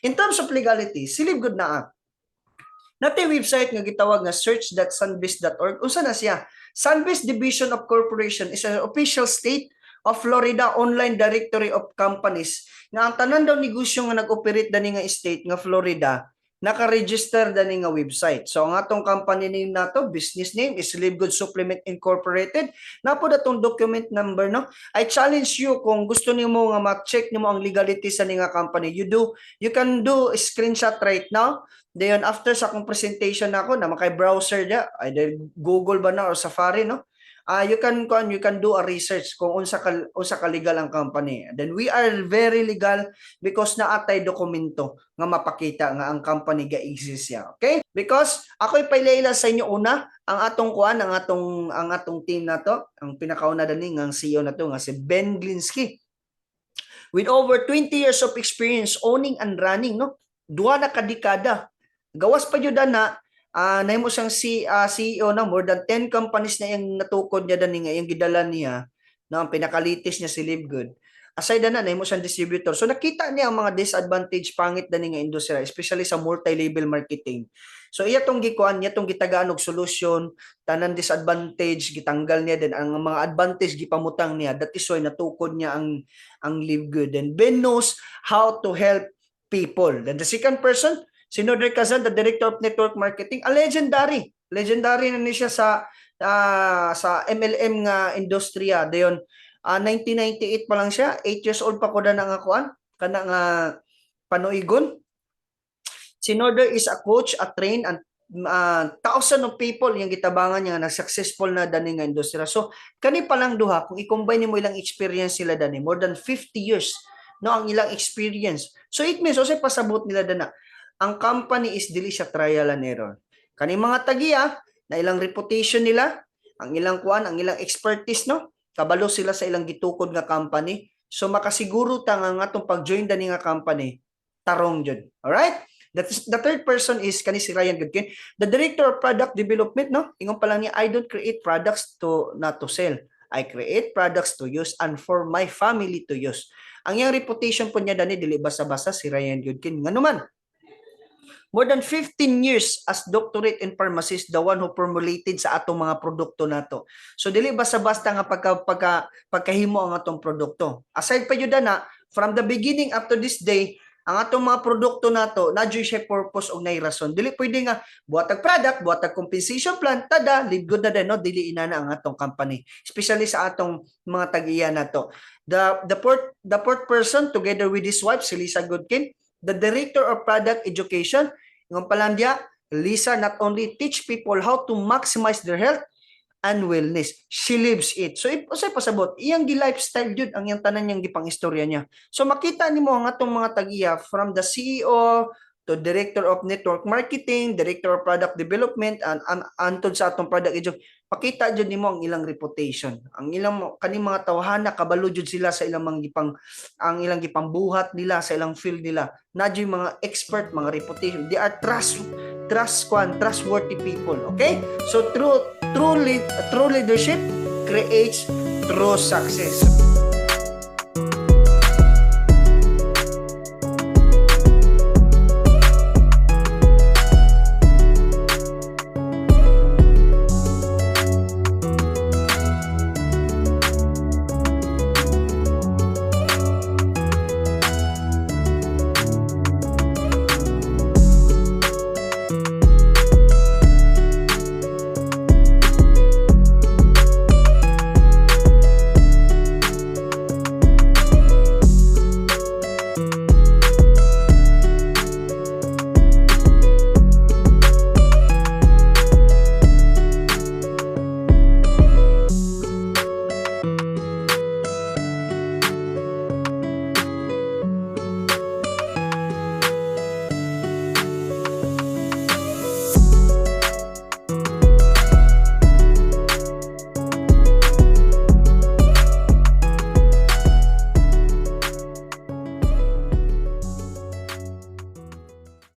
In terms of legality, si LiveGood naa. Naa tay website nga gitawag nga search.sunbiz.org. Unsa na siya? Sunbiz Division of Corporation is an official state of Florida online directory of companies nga ang tanan daw negosyo nga nag-operate dani nga state nga Florida naka-register dani nga website. So ang atong company name nato, business name is Live Good Supplement Incorporated. Naa pod atong document number, no. I challenge you, kung gusto nimo nga ma-check nimo ang legality sa ni nga company, you can do a screenshot right now. Then after sa akong presentation nako na makay browser dia, either Google ba na or Safari, no? You can do a research kung unsa ka legal ang company. Then we are very legal because naa tay dokumento nga mapakita nga ang company ga-exist siya. Okay? Because ako ipaila sa inyo una ang atong kuan ang atong team nato, ang pinakauna dani nga ang CEO nato nga si Ben Glinsky. With over 20 years of experience owning and running, no? 2 na ka dekada. Gawas pa jud na nahimo siyang CEO na more than 10 companies na yung natukod niya dani nga yung gidala niya, no? Ang pinaka-latest niya si LiveGood. Aside na, nahimo siyang distributor. So nakita niya ang mga disadvantage, pangit dani nga industriya, especially sa multi-level marketing. So iya tong gikuan, iya tong gitagaan og solusyon, tanan disadvantage gitanggal niya, din ang mga advantage gipamutang niya. That is why natukod niya ang LiveGood. And Ben knows how to help people. Then the second person, si Noder Kazan, the Director of Network Marketing, a legendary. Legendary na ni siya sa MLM nga industriya. Dayon, 1998 pa lang siya, 8 years old pa ko na nga kuan, kana nga panuigon. Si Noder is a coach, a train and thousand of people yung gitabangan niya na successful na dani nga industriya. So kani pa lang duha, kung i-combine nimo ilang experience sila dani, more than 50 years, no, ang ilang experience. So it means unsay pasabot nila dana? Ang company is dili siya trial and error. Kani mga tagiya na ilang reputation nila, ang ilang kuan, ang ilang expertise, no? Kabalo sila sa ilang gitukod nga company. So makasiguro ta nga atong pag-join dani nga company, tarong jud. Alright? The third person is kani si Ryan Goodkin, the Director of Product Development, no? Ingon pa lang niya, "I don't create products to not to sell. I create products to use and for my family to use." Ang iyang reputation po niya dani dili basta-basta si Ryan Goodkin. Ngano man? More than 15 years as doctorate in pharmacist, the one who formulated sa atong mga produkto nato. So dili basta-basta nga pagkahimo ang atong produkto. Aside pa jud na, from the beginning up to this day, ang atong mga produkto nato na jud siya purpose og nay rason. Dili pwede nga buhatag product, buhatag compensation plan, tada, Live Good na din, no? Dili inana ang atong company, especially sa atong mga tag-iya nato. The fourth person, together with his wife, si Lisa Goodkin, the Director of Product Education, ingon pa lang diya, "Lisa not only teach people how to maximize their health and wellness, she lives it." So, if usay pasabot, iyang gi-lifestyle jud ang iyang tanan niyang gipang-istorya niya. So, makita nimo ang atong mga tag-iya from the CEO to Director of Network Marketing, Director of Product Development, and antod sa atong product education, pakita jud nimo ang ilang reputation. Ang ilang kaning mga tawhana kabalo jud sila sa ilang mga gipang ang ilang gipambuhat nila sa ilang field nila. Na jud mga expert, mga reputation. They are trust trust kwan, trustworthy people, okay? So true leadership creates true success.